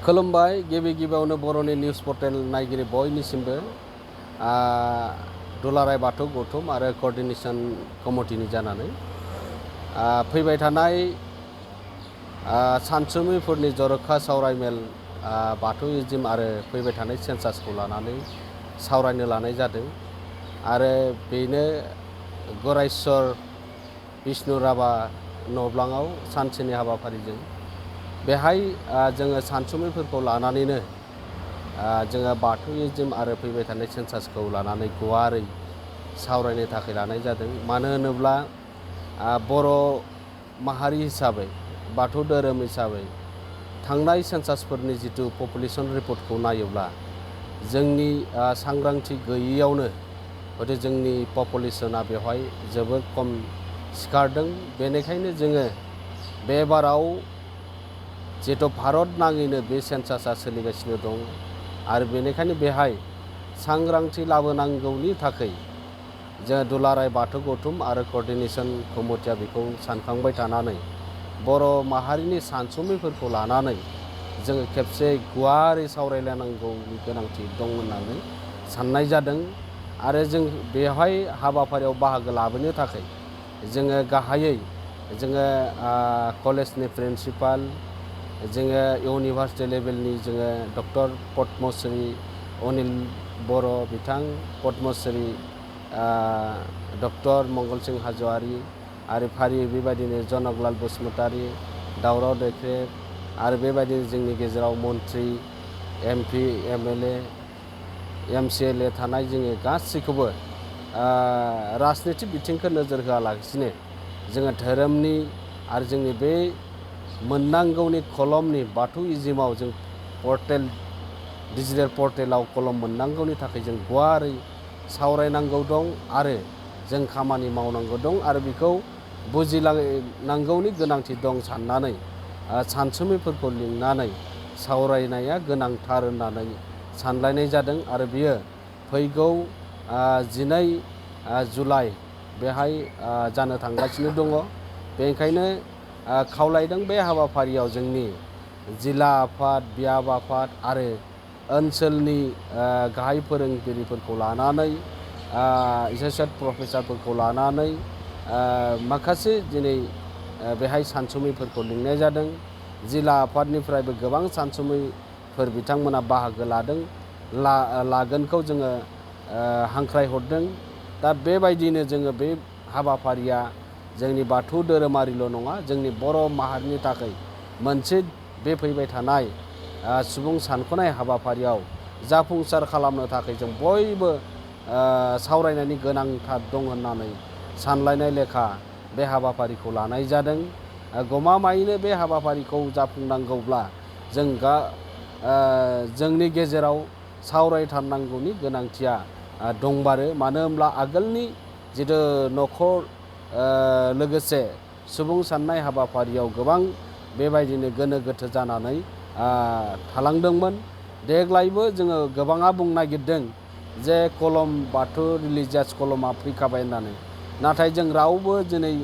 खुलुमबाय गिबि गिबियावनो बर'नि निउस पर्टेल नायगिरि बयनिसिमबो दुलाराय बाथौ गौथुम आरो कोअर्डिनेशन कमिटिनि जानानै फैबाय थानाय सानसुमैफोरनि जर'खा सावरायमेल बाथौइज्म आरो फैबाय थानाय सेन्सासखौ लानानै सावरायनो लानाय जादों आरो बेनो गरायस्वर बिष्णु राभा नब्लाङाव सानसेनि हाबाफारिजों बेहाय जोङो सानसुमैफोरखौ लानानैनो जोङो बाथौइज्म आरो फैबाय थानाय सेन्सासखौ लानानै गुवारै सावरायनो थाखाय लानाय जादों। मानो होनोब्ला बर' माहारि हिसाबै बाथौ धोरोम हिसाबै थांनाय सेन्सासफोरनि जिथु पपुलेसन रिपर्टखौ नायोब्ला जोंनि सांग्रांथि गैयैयावनो हयथ' जोंनि पपुलेसना बेवहाय जोबोद खम सिखारदों। बेनिखायनो जोङो बे बाराव जिहेतु भारत नाङैनो बे सेन्सासआ सोलिगासिनो दं आरो बेनिखायनो बेहाय सांग्रांथि लाबोनांगौनि थाखाय जों दुलाराय बाथौ गौथुम आरो कोअर्डिनेशन कमिटिया बेखौ सानखांबाय थानानै बर' माहारिनि सानसुमैफोरखौ लानानै जोङो खेबसे गुवारै सावरायलायनांगौनि गोनांथि दं होननानै साननाय जादों आरो जों बेवहाय हाबाफारियाव बाहागो लाबोनो थाखाय जोङो गाहायै जोङो कलेजनि प्रिन्सिपाल जोङो इउनिभार्सिटि लेभेलनि जोङो डक्टर पद्मश्री अनिल बर' बिथां पद्मश्री डक्टर मंगल सिं हाज'वारि आरो फारियै बेबायदिनो जनकलाल बसुमतारी दावराव दैख्रेब आरो बेबायदिनो जोंनि गेजेराव मन्त्रि MP MLA MCLA थानाय जोङो गासैखौबो राजनितिक बिथिंखौ नोजोर होआलासिनो जोङो धोरोमनि आरो जोंनि बे मोननांगौनि कलमनि बाथौइज्मआव जों पर्टेल डिजिटेल पर्टेलाव कलम मोननांगौनि थाखाय जों गुवारै सावरायनांगौ दं आरो जों खामानि मावनांगौ दं आरो बेखौ बुजिलांनांगौनि गोनांथि दं साननानै सानसुमैफोरखौ लिंनानै सावरायनाया गोनांथार होननानै सानलायनाय जादों आरो बियो फैगौ 12 जुलाइ बेहाय जानो थांगासिनो दङ। बेनिखायनो खावलायदों बे हाबाफारियाव जोंनि जिल्ला आफाद बियाब आफाद आरो ओनसोलनि गाहाय फोरोंगिरिफोरखौ लानानै एसोसिएट प्रफेसारफोरखौ लानानै माखासे दिनै बेहाय सानसुमैफोरखौ लिंनाय जादों। जिल्ला आफादनिफ्रायबो गोबां सानसुमैफोर बिथांमोना बाहागो लागोनखौ जोङो हांख्रायहरदों। दा बेबायदिनो जोङो बे हाबाफारिया जोंनि बाथौ धोरोमारिल' नङा जोंनि बर' माहारिनि थाखाय मोनसे बे फैबाय थानाय सुबुं सानख'नाय हाबाफारियाव जाफुंसार खालामनो थाखाय जों बयबो सावरायनायनि गोनांथार दं होननानै सानलायनाय लेखा बे हाबाफारिखौ लानाय जादों। गमामायैनो बे हाबाफारिखौ जाफुंनांगौब्ला जों जोंनि गेजेराव सावरायथारनांगौनि गोनांथिया दंबारो। मानो होनब्ला आगोलनि जिथु न'खर लोगोसे सुबुं साननाय हाबाफारियाव गोबां बेबायदिनो गोनो गोथो जानानै थालांदोंमोन। देग्लायबो जोङो गोबाङा बुंनो नागिरदों जे कलम बाथौ रिलिजियास कलमा फैखाबाय होननानै, नाथाय जों रावबो दिनै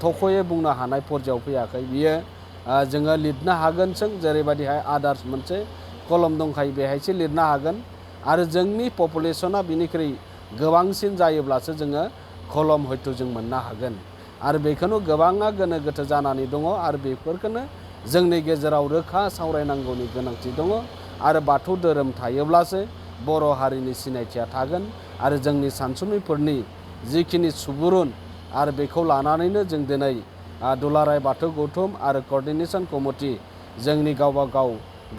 थख'यै बुंनो हानाय पर्यायाव फैयाखै। बियो जोङो लिरनो हागोनसों जेरैबायदिहाय आदार्स मोनसे कलम दंखायो बेहायसो लिरनो हागोन आरो जोंनि पपुलेसना बिनिख्रुइ गोबांसिन जायोब्लासो जोङो कलम हयथ' जों मोननो हागोन आरो बेखौनो गोबाङा गोनो गोथो जानानै दङ आरो बेफोरखौनो जोंनि गेजेराव रोखा सावरायनांगौनि गोनांथि दङ आरो बाथौ धोरोम थायोब्लासो बर' हारिनि सिनायथिया थागोन आरो जोंनि सानसुमैफोरनि जिखिनि सुबुरुन आरो बेखौ लानानैनो जों दिनै दुलाराय बाथौ गौथुम आरो कोअर्डिनेशन कमिटि जोंनि गावबा गाव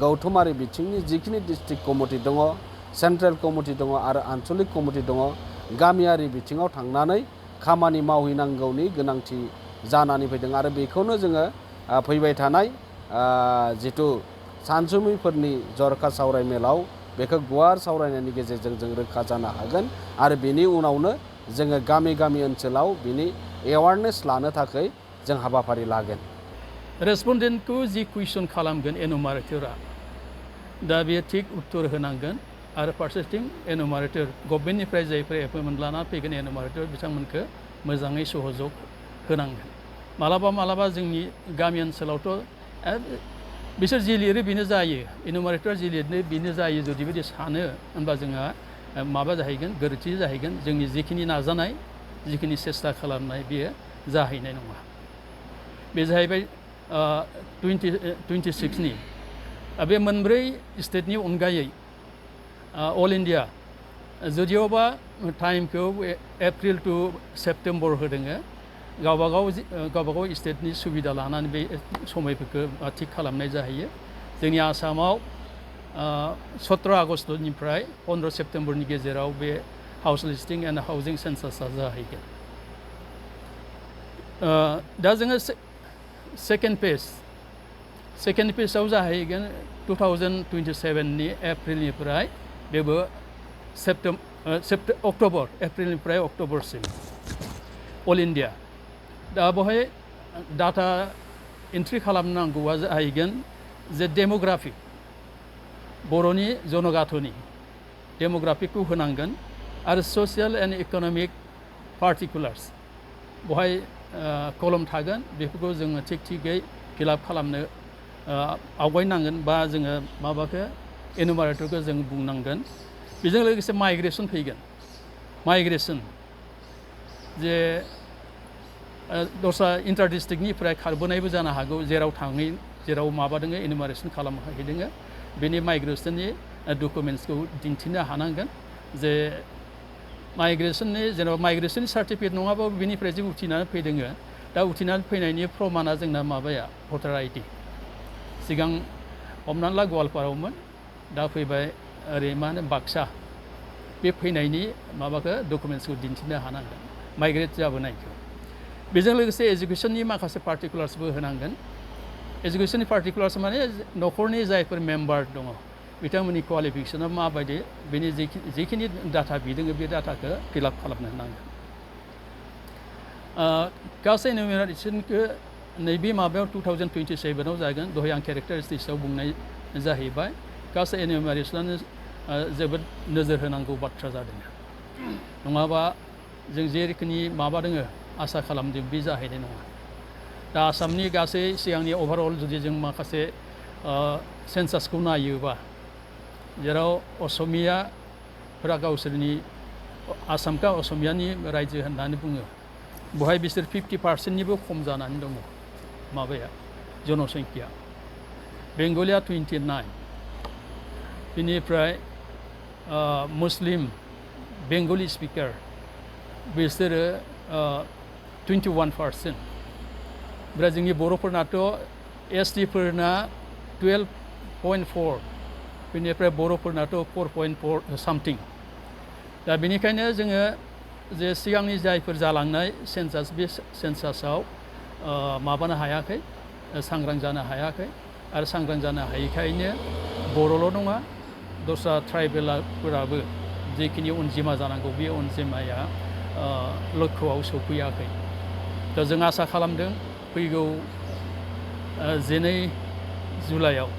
गौथुमारि बिथिंनि जिखिनि डिस्ट्रिक्ट कमिटि दङ, सेन्ट्रेल कमिटि दङ आरो आन्चलिक कमिटि दङ, गामियारि बिथिङाव थांनानै खामानि मावहैनांगौनि गोनांथि जानानै फैदों आरो बेखौनो जोङो फैबाय थानाय जिथु सानसुमैफोरनि जर'खा सावरायमेलाव बेखौ गुवार सावरायनायनि गेजेरजों जों रोखा जानो हागोन आरो बेनि उनावनो जोङो गामि गामि ओनसोलाव बिनि एवारनेस लानो थाखाय जों हाबाफारि लागोन। रेसपन्डेन्टखौ जि कुइसन खालामगोन एनुमारेटरा दा बेयो थिग उत्तर होनांगोन आरो फारसेथिं एनुमारेटर गभर्नमेन्टनिफ्राय जायफोर एपइन्टमेन्ट लाना फैगोन एनुमारेटर बिथांमोनखौ मोजाङै सहयोग होनांगोन। मालाबा जोंनि गामि ओनसोलावथ' बिसोर जि लिरो बेनो जायो इनुमारेटरा जि लिरनो बेनो जायो जुदि बिदि सानो होनबा जोंहा माबा जाहैगोन गोरोन्थि जाहैगोन जोंनि जिखिनि नाजानाय जिखिनि सेस्था खालामनाय बेयो जाहैनाय नङा बे जाहैबाय 26नि बे मोनब्रै स्टेटनि अनगायै अल इन्डिया जुदिअबा टाइमखौ एप्रिल टु सेप्टेम्बर होदों गावबागाव स्टेटनि सुबिदा लानानै बे समायफोरखौ थिग खालामनाय जाहैयो जोंनि आसामाव 17 आगष्टनिफ्राय 15 सेप्टेम्बरनि गेजेराव बे हाउस लिस्टिं एन्ड हाउसिं सेन्सासआ जाहैगोन दा जोङो सेकेन्ड फेजआव जाहैगोन 2027नि एप्रिलनिफ्राय बेबो अक्ट'बर एप्रिलनिफ्राय अक्ट'बरसिम अल इन्डिया दा बेवहाय डाटा एन्ट्रि खालामनांगौआ जाहैगोन जे डेमोग्राफिक बर'नि जनगाथ'नि डेमोग्राफिकखौ होनांगोन आरो ससियेल एन्ड इक'नमिक पार्टिकुलार्स बेवहाय कलम थागोन बेफोरखौ जोङो थिगै फिलआप खालामनो आवगायनांगोन बा जोङो माबाखौ एनुमारेटरखौ जों बुंनांगोन बेजों लोगोसे माइग्रेसन फैगोन माइग्रेसन जे दस्रा इन्टार डिस्ट्रिक्टनिफ्राय खारबोनायबो जानो हागौ जेराव माबादों एनुमारेसन खालामहैदों बेनि माइग्रेसननि डकुमेन्ट्सखौ दिन्थिनो हानांगोन जे माइग्रेसननि जेनेबा माइग्रेसननि सार्टिफिकेट नङाबाबो बेनिफ्राय जे उथिनानै फैदों दा उथिनानै फैनायनि प्रमाणा जोंना माबाया भटार आइडि सिगां हमनानै ला गवालपारायावमोन दा फैबाय ओरै मा होनो बाक्सा बे फैनायनि माबाखौ डकुमेन्ट्सखौ दिन्थिनो हानांगोन माइग्रेट जाबोनायखौ बेजों लोगोसे एजुकेसननि माखासे पार्टिकुलार्सबो होनांगोन एजुकेसननि पार्टिकुलार्स माने न'खरनि जायफोर मेम्बार दङ बिथांमोननि क्वालिफिकेसना माबायदि बेनि जिखिनि डाटा बिदों बे डाटाखौ फिलआप खालामनो नांगोन गासै एनुमारेसनखौ नैबे माबायाव 2027आव जागोन दहाय आं केरेक्टारिस्टिक्सआव बुंनाय जाहैबाय गासै एनुमारेसनानो जोबोद नोजोर होनांगौ बाथ्रा जादों नङाबा जों जेरोखोमनि माबादों आसा खालामदों बे जाहैनाय नङा दा आसामनि गासै सिगांनि अभारअल जुदि जों माखासे सेन्सासखौ नायोबा जेराव असमियाफोरा गावसोरनि आसामखौ असमियानि रायजो होननानै बुङो बेवहाय बिसोर 50%निबो खम जानानै दङ माबाया जनसंख्या बेंगलिया 29 बेनिफ्राय मुस्लिम बेंगलि स्पिकार बिसोरो 21% ओमफ्राय जोंनि बर'फोरनाथ' एसटिफोरना 12.4 बेनिफ्राय बर'फोरनाथ' 4.4 सामथिं दा बेनिखायनो जोङो जे सिगांनि जायफोर जालांनाय सेन्सास बे सेन्सासाव माबानो हायाखै सांग्रां जानो हायाखै आरो सांग्रां जानो हायैखायनो बर'ल' नङा दस्रा ट्राइबेलफोराबो जिखिनि अनजिमा जानांगौ बे अनजिमाया लक्ष्यआव सौफैयाखै दा जों आसा खालामदों फैगौ 12 जुलाइआव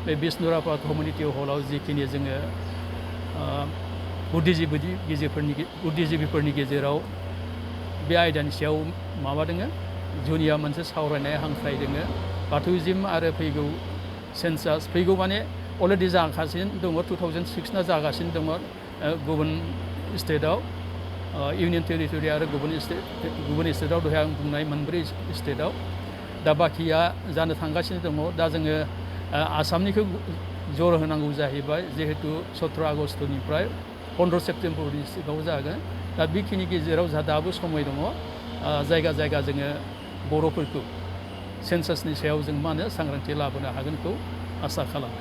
बे बिष्णुरापा कमिउनिटि हलाव जिखिनि जोङो बुद्धिजिबिफोरनि गेजेराव बे आयदानि सायाव माबादों जुनिया मोनसे सावरायनाय हांख्रायदों बाथौइजिम आरो फैगौ सेन्सास फैगौ माने अलरेडि जागासिनो दङ 2006 जागासिनो दङ गुबुन स्टेटआव इउनियन टेरिटरि आरो गुबुन स्टेटआव दहाय आं बुंनाय मोनब्रै स्टेटआव दा बाखिया जानो थांगासिनो दङ दा जोङो आसामनिखौ जर होनांगौ जाहैबाय जिहेतु 17 आगष्टनिफ्राय 15 सेप्तेम्बरनि सिगाङाव जागोन दा बेखिनि गेजेराव जोंहा दाबो समय दङ जायगा जायगा जोङो बर'फोरखौ सेन्सासनि सायाव जों मा होनो सांग्रांथि लाबोनो हागोनखौ आसा खालामो